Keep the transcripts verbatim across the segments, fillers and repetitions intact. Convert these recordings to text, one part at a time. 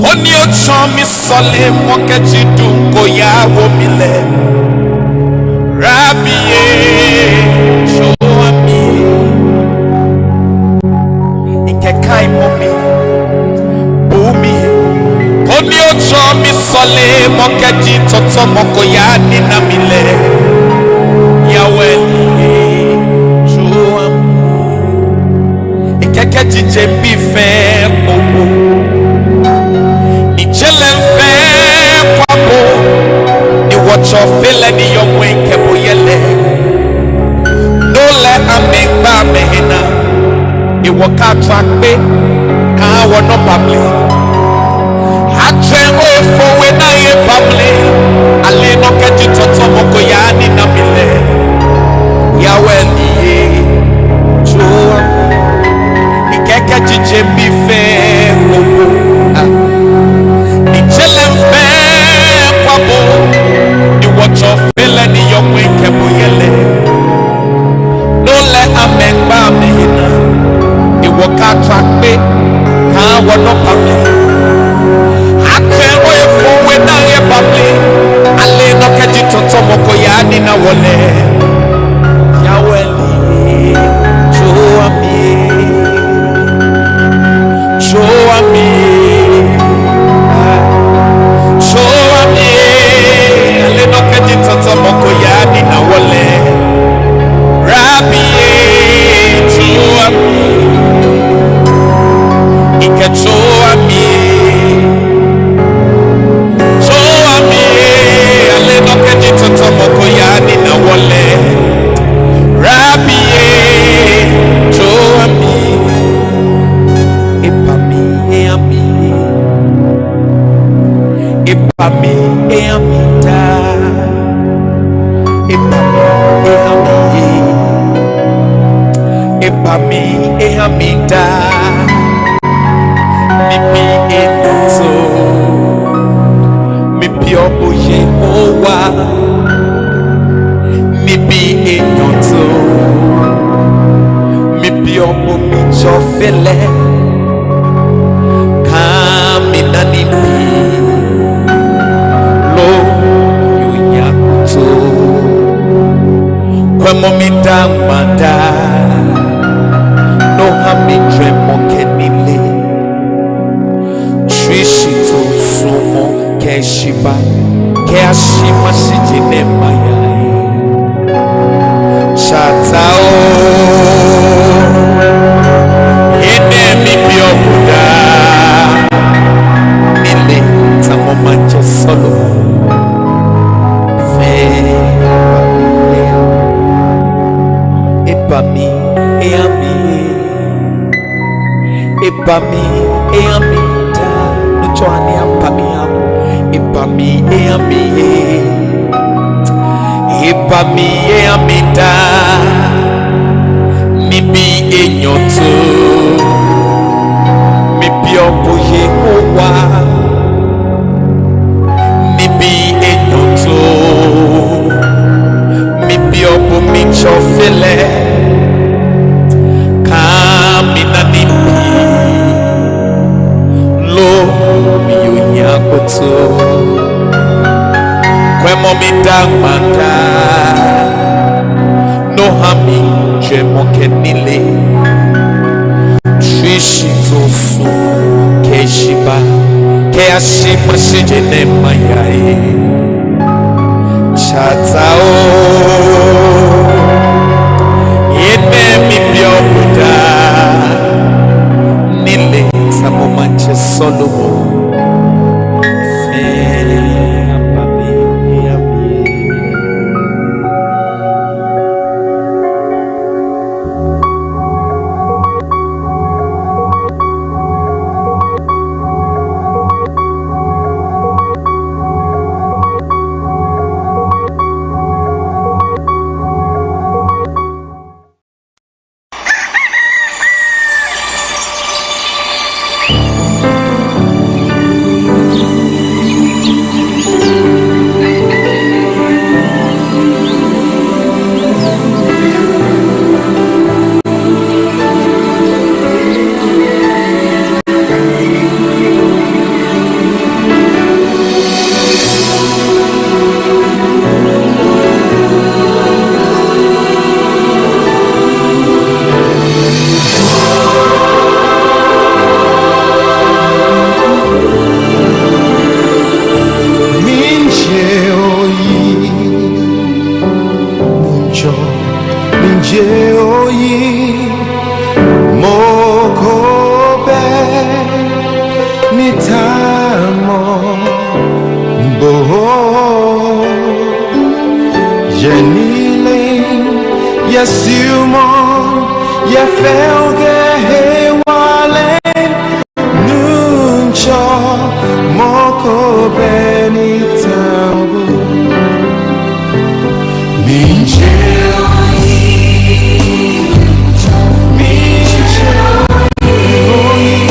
Koni otsɔɔ mi sɔlemɔ kɛji duŋ ko yawo mi lɛ. Rabi ee, tsoa mi. Mikɛ kaimɔ mli, bu mi. Koni otsɔɔ mi sɔlemɔ kɛji tɔtɔmɔ ko yanina mi lɛ. Yawɛ ni ee, tsoa mi. Mikɛɛ kɛji jeŋbii fɛɛ kpokpo, ni je lɛŋ fɛɛ kwa bo, ni wɔtsɔfelɛ ni yɔɔ ŋwɛi kɛ bo yɛ lɛ, no lɛ amɛŋgba amɛhe naa, ni wɔkɛ atswa kpe kɛha wɔnɔ ba mli. Atswɛŋ ohe fo we naa yɛ ba mli, ale nɔ kɛji tɔtɔmɔ ko yanina mi lɛ. Yawɛ ni ee, tsoa mi. Mikɛɛ kɛji jeŋbii fɛɛ kpokpo, ah, ni je lɛŋ fɛɛ kwa bo, ni wɔtsɔfelɛ ni yɔɔ ŋwɛi kɛ bo yɛ lɛ, no lɛ amɛŋgba amɛhe naa, ni wɔkɛ atswa kpe kɛha wɔnɔ ba mli. Atswɛŋ ohe fo we naa yɛ ba mli, ale nɔ kɛji tɔtɔmɔ ko yanina wɔ lɛ. Yawɛ ni ee, tsoa mi. Tsoa mi. Tsoa mi. Ale nɔ kɛji tɔtɔmɔ ko yanina wɔ lɛ. Rabi ee, tsoa mi. Mikɛɛ tsoa mi. Tsoa mi. Ale nɔ kɛji tɔtɔmɔ ko yanina wɔ lɛ. Rabi ee, tsoa mi. Eba mli, eha mi. Eba mli, eha mi daa. Eba mli, eha mi. Eba mli, eha mi daa. Mibi enyɔ too. Mibiɔ bo Yehowa. Mibi enyɔ too. Mibiɔ bo mitsɔfelɛ. Kaa mi nane mli. Loo minyɛ akutso. Kwɛmɔ mi daa ŋmaa daa. No ha mi jwɛŋmɔ kɛ nilee. Tsui shi too, suɔmɔ kɛ heshiba, kɛyashi mashi je nɛɛ maya he. Tsɛ Ataa oo, enɛ mibiɔ bo daa, nilee tamɔ maŋtsɛ Sɔlemɔ fɛɛ. Eba mli, eha mi. Eba mli, eha mi daa. Nuŋtsɔ, ani aba mli aha bo. Eba mli, eha mi. Eba mli, eha mi daa. Mibi enyɔ too. Mibiɔ bo Yehowa. Mibi enyɔ too. Mibiɔ bo mitsɔfelɛ. Kaa mi nane mli. Loo minyɛ akutso. Kwɛmɔ mi daa ŋmaa daa. No ha mi jwɛŋmɔ kɛ nilee. Tsui shi too, suɔmɔ kɛ heshiba, kɛyashi mashi je nɛɛ maya he. Tsɛ Ataa oo, enɛ mibiɔ bo daa, nilee tamɔ maŋtsɛ Sɔlemɔ fɛɛ. Eba mli, eha mi. Efeɔ kɛ hewalɛ, Nuŋtsɔ, mɔ ko bɛ ni tao bo. Miijɛ oyi, miijɛ oyi,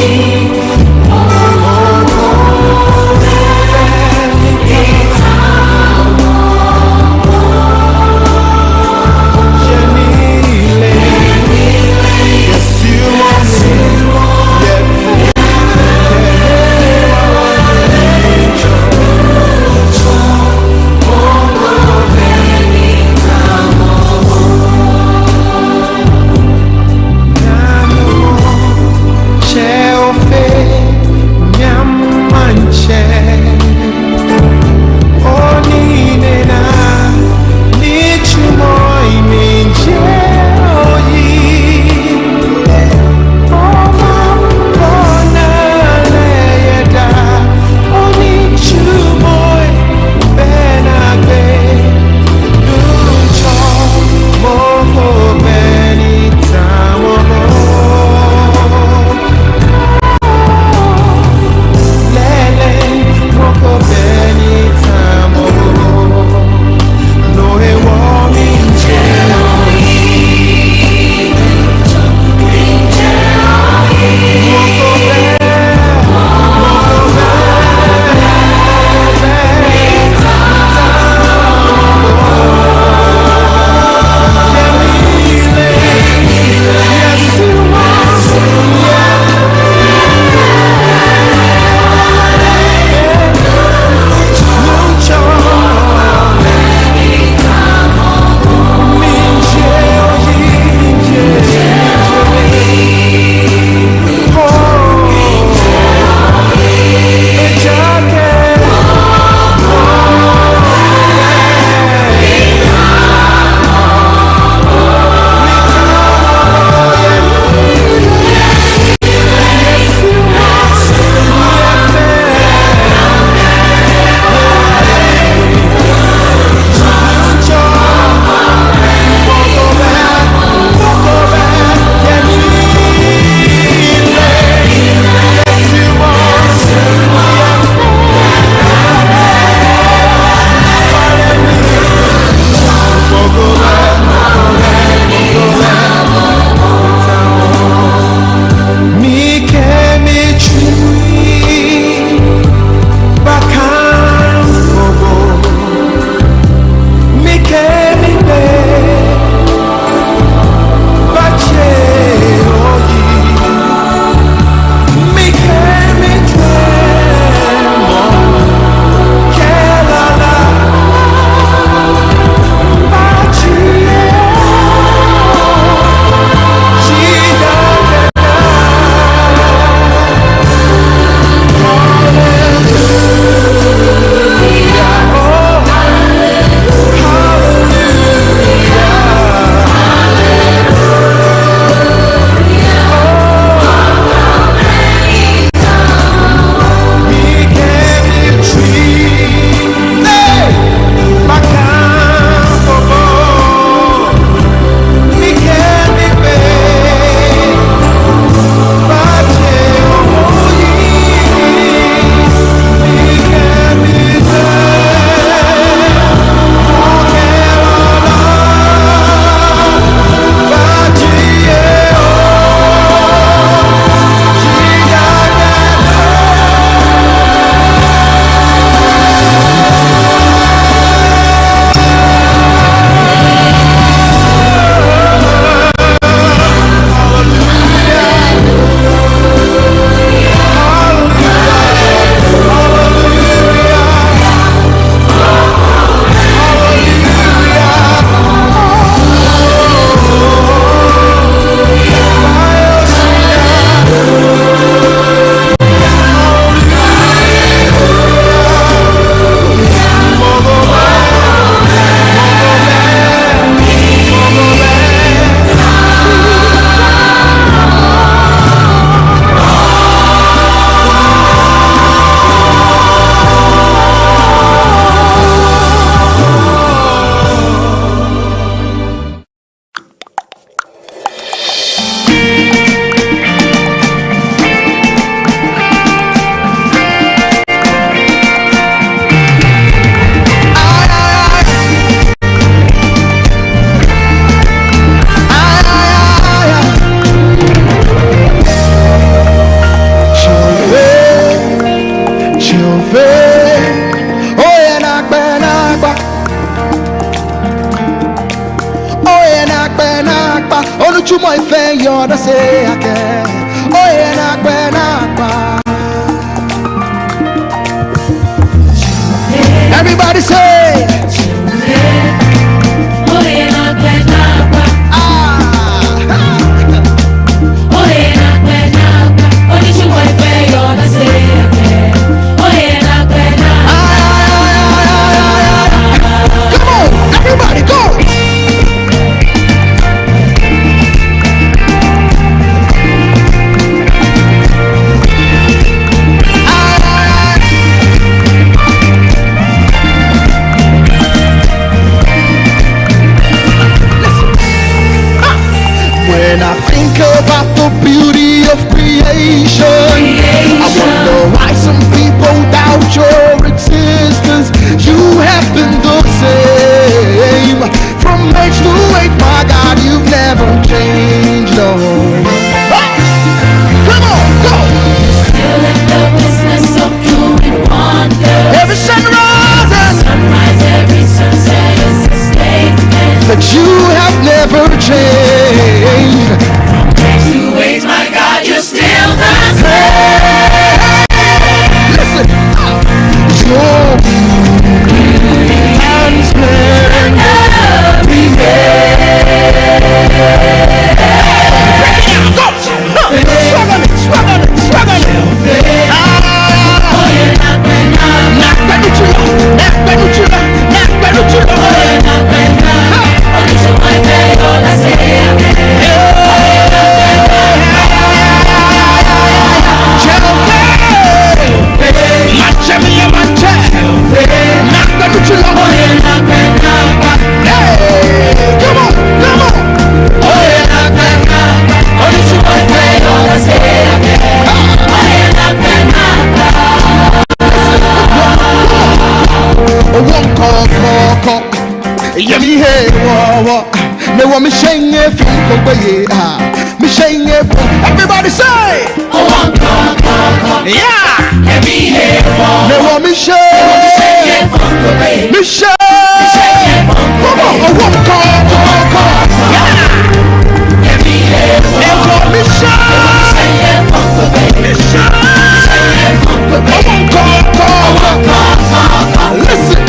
Ofe, oye naakpa naakpa. Oye naakpa naakpa. Onitsumɔ efee yɛ odase akɛ. Oye naakpa naakpa. Everybody say, ah. Come on, everybody, go! Listen. Ah! When I think about the beauty of creation, I wonder why some people doubt your existence. You have been the same from age to age, my God, you've never changed, no. Ah! Come on, go! Still in the business of doing wonders. Every sunrise and sunrise, every sunset is a statement that you have never changed. From age to age, my God, you're still the same. Listen. Your beauty and splendor remain. Break it down, go! Swagger it, swagger it, swagger it. Ah. Naakpa nitsumɔ, naakpa nitsumɔ, naakpa nitsumɔ. Ah. Jehovah. Maŋtsɛmɛi amaŋtsɛ. Naakpa nitsumɔ. Hey, come on, come on. Owo ŋkɔkɔkɔ. Yɛ mihewɔ. Mɛɛ wɔ miishɛɛ nyɛ fɔŋ ko gbeyei. Ah, miishɛɛ nyɛ fɔŋ. Everybody say. Yeah. Mɛɛ wɔ miishɛɛ. Miishɛɛ. Come on. Owo ŋkɔkɔkɔ. Yeah. Mɛɛ wɔ miishɛɛ. Miishɛɛ. Owo ŋkɔkɔkɔ. Listen.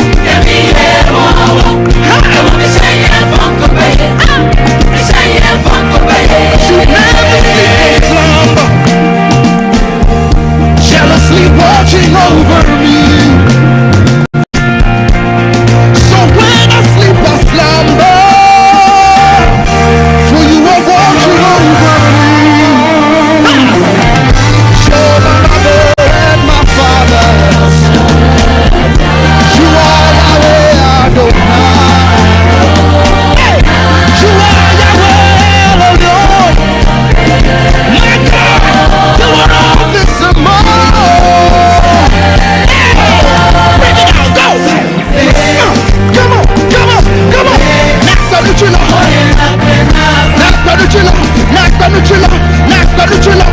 She never sleep or slumber, jealously watching over me. So when I sleep or slumber, for you are watching over me. Show my mother and my father. You are Yahweh Adonai. Hey! You are Yahweh Elyon. My God, you are all this and more. Hey! Break it down, go! Come on, come on, come on. Naakpa nitsumɔ. Naakpa nitsumɔ. Naakpa nitsumɔ. Naakpa nitsumɔ.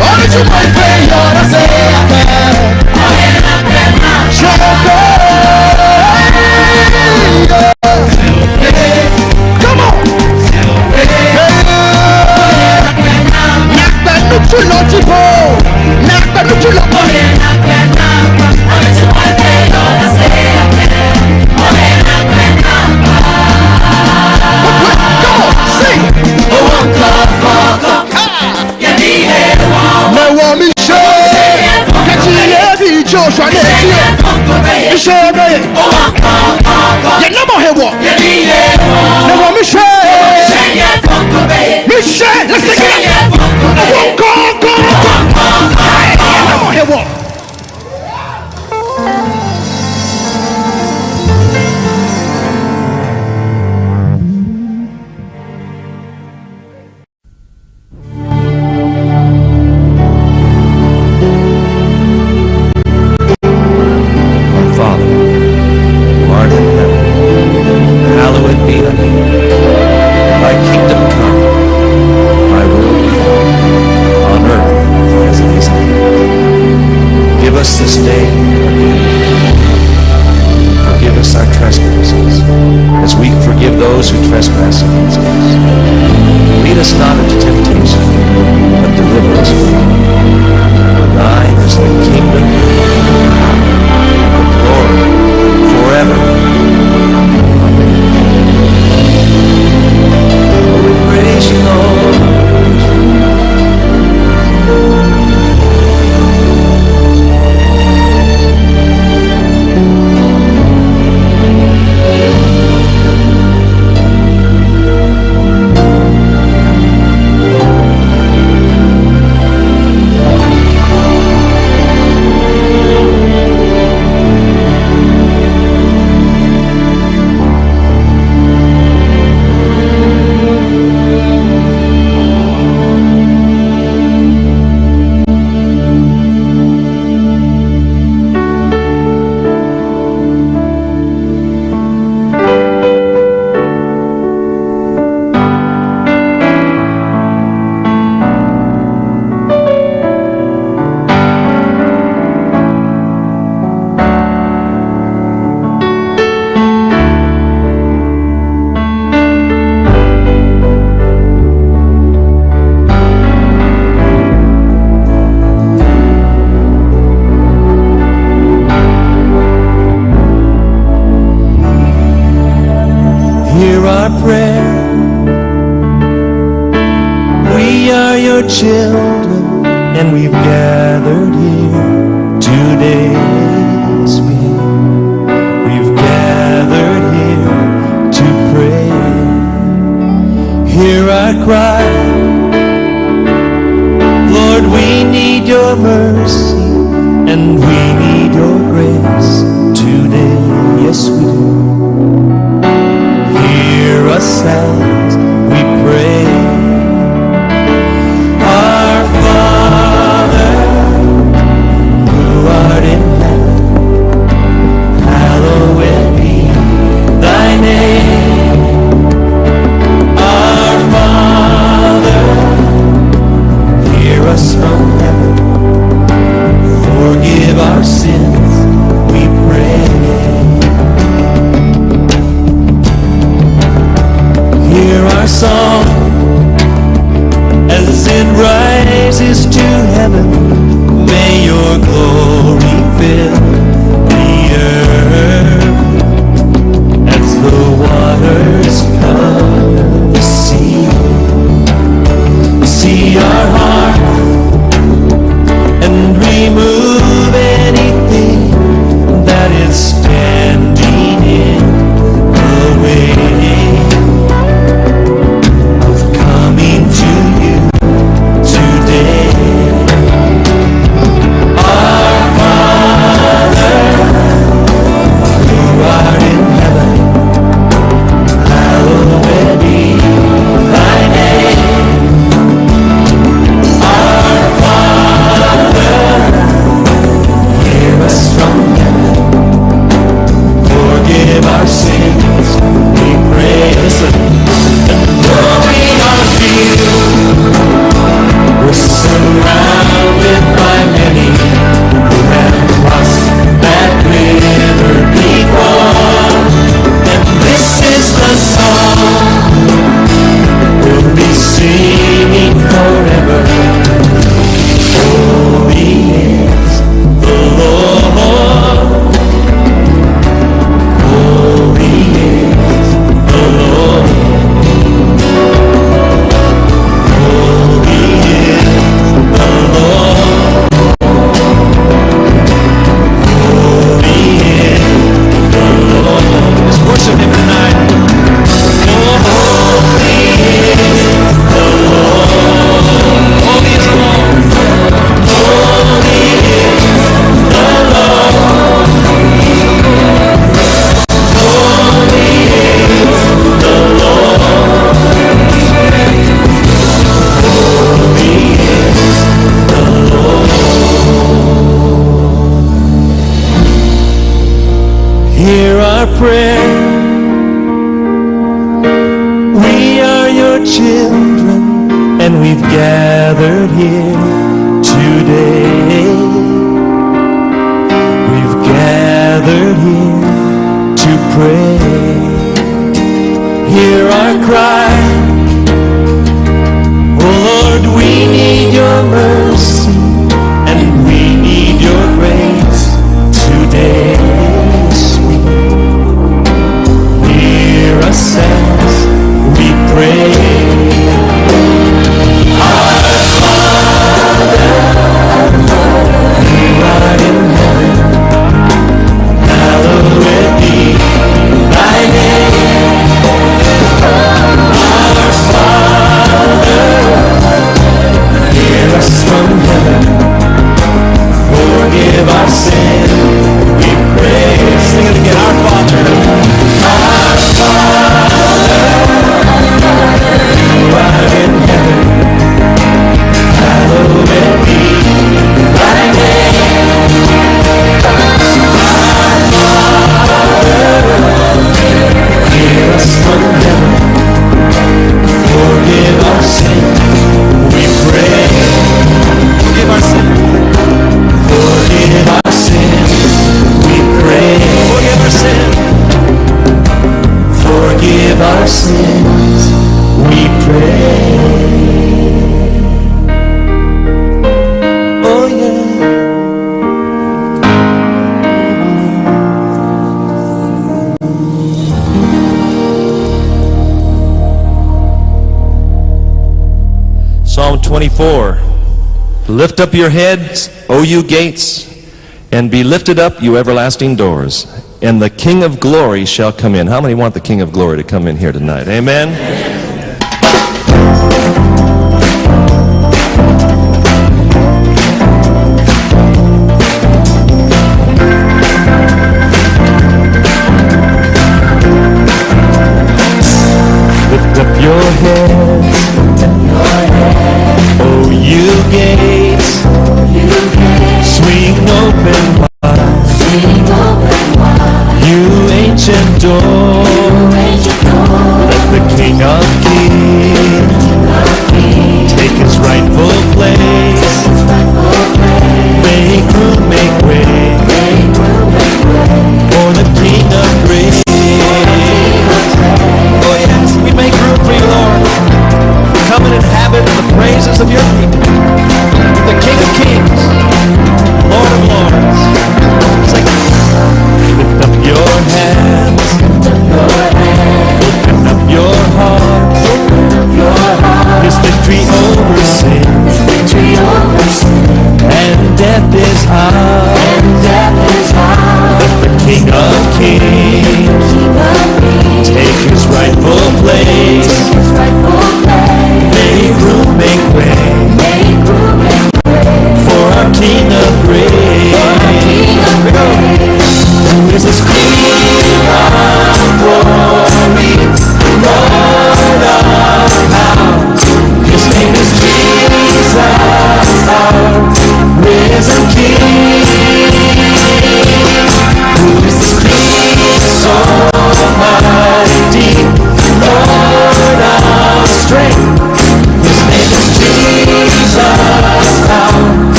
Onitsumɔ efee yɛ odase akɛ. Come on. Naakpa nitsumɔ ji bo. Naakpa nitsumɔ. Come on, sing. Mɛɛ wɔ miishɛɛ. Kɛji yɛ bi Joshua nɛɛ. Miishɛɛ nɛɛ. Yɛ namɔ hewɔ? Mɛɛ wɔ miishɛɛ. Miishɛɛ. Let's take it up. Owo ŋkɔkɔkɔ. Yɛ namɔ hewɔ? Our Father, who art in heaven, hallowed be thy name. Thy kingdom come, thy will be done, on earth as it is in heaven. us this day. Forgive us our trespasses, as we forgive those who trespass against us. Lead us not into temptation, but deliver us from evil. For thine is the kingdom, the glory, forever. Amen. We praise you, Lord. Hear our prayer. We are your children, and we've gathered here today. Yes, we, we've gathered here to pray. Hear our cry. Lord, we need your mercy, and we need your grace today. Yes, we do. Hear us as we pray. Our Father, who art in heaven, hallowed be thy name. Our Father, hear us from heaven. Forgive our sins, we pray. Hear our song as it rises to heaven. May your glory fill the earth as the waters cover the sea. See our hearts and remove anything that is standing in the way of coming to you today. Our Father, who art in heaven, hallowed be thy name. Our Father, hear us from heaven. Forgive our sins, we pray. Listen. And though we are few, we're surrounded by many who have crossed that river before. And this is the song we'll be singing forever. Holy is the Lord. Holy is the Lord. Holy is the Lord. Holy is the Lord. Let's worship him tonight. Oh, holy is the Lord. Holy is the Lord. Holy is the Lord. Holy is the Lord. Holy is the Lord. Hear our prayer. We are your children, and we've gathered here today. pray. Hear our cry. Oh Lord, we need your mercy and we need your grace today. Hear us as we pray. Our Father, who art in heaven, hallowed be thy name. Our Father, hear us from heaven. Forgive our sin, we pray. Sing it again. Our Father, our Father, who art in heaven, hallowed be thy name. Our Father, hear us from heaven. Forgive our sin, we pray. Forgive our sin. Forgive our sins, we pray. Forgive our sin. Forgive our sins, we pray. Oh yeah. Psalm twenty-four. Lift up your heads, O you gates, and be lifted up, you everlasting doors, and the King of glory shall come in. How many want the King of glory to come in here tonight? Amen. Lift up your heads, O you gates, swing open wide, you ancient door. Let the King of Kings take his rightful place. Make room, make way for the King of Grace. Oh yes, we make room for you, Lord. Come and inhabit the praises of your people. The King of Kings, Lord of Lords. Sing. Lift up your hands.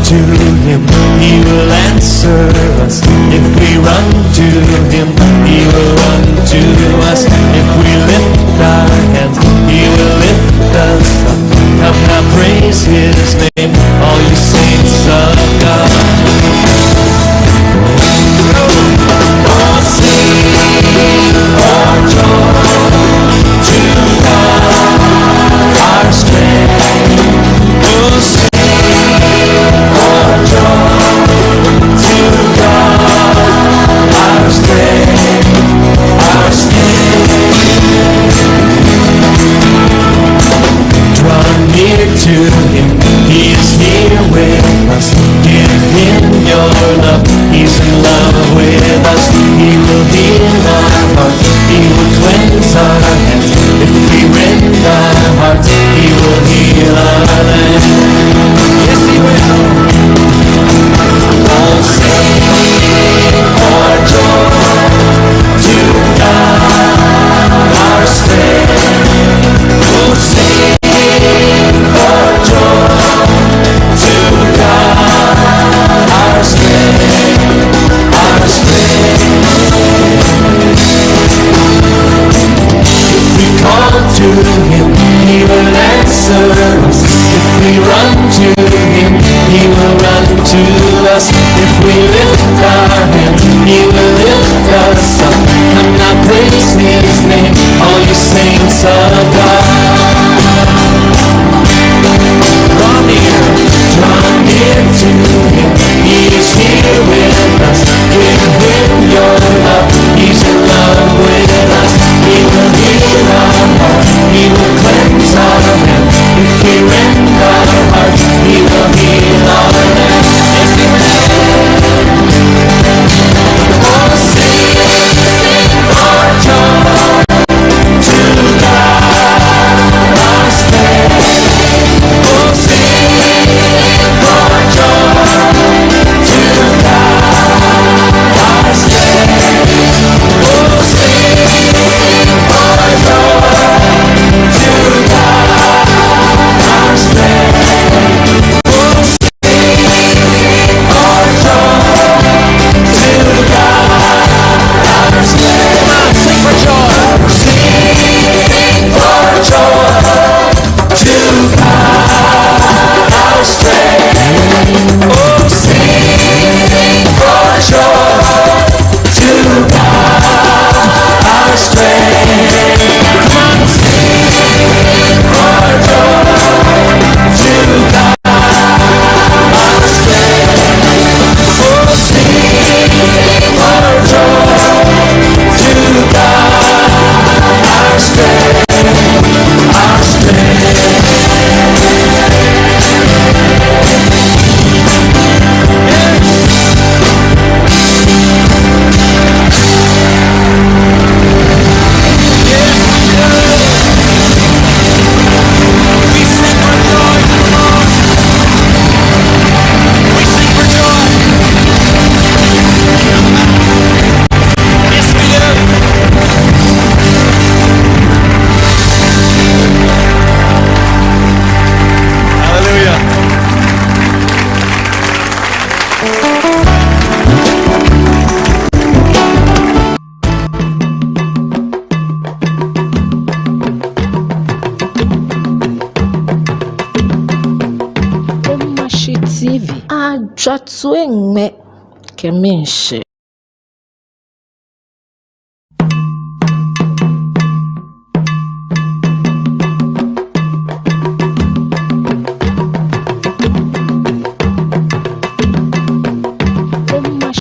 to him, he will answer us. If we run to him, he will run to us. If we lift our hands, he will lift us up. Come now, praise his name, all you saints of God. Oh, sing for joy to God, our strength. Oh, sing for joy to God, our strength, our strength. Draw near to him, he is here with us. Give him your love, he's in love with us. He will heal our hearts, he will cleanse our hands. If we rend our hearts, he will heal our land. Yes, he will. Oh, sing for joy to God, our strength. Oh, sing for joy to God, our strength, our strength. If we call to him, he will answer us. If we run to him, he will run to us. If we lift our hands, he will lift us up. Come now, praise his name, all you saints of God. Draw near, draw near to him. He is here with us. Give him your love. He's in love with us. He will heal our hearts. He will cleanse our hands. If we rend our hearts, he will heal our land. Yes, he will. Oh, sing, sing for joy to God, our strength. Oh, sing for joy to God, our strength. Oh, sing for joy to God, our strength. Oh, sing for joy to God, our strength. Come on, sing for joy. Sing, sing for joy to God, our strength. Oh, sing, sing for joy to God, our strength. Come on, sing, sing for joy to God, our strength. Oh, sing, sing for joy to God, our strength. Hallelujah. Omashi T V, ajwa toi ŋmɛnɛ kɛ miishɛɛ.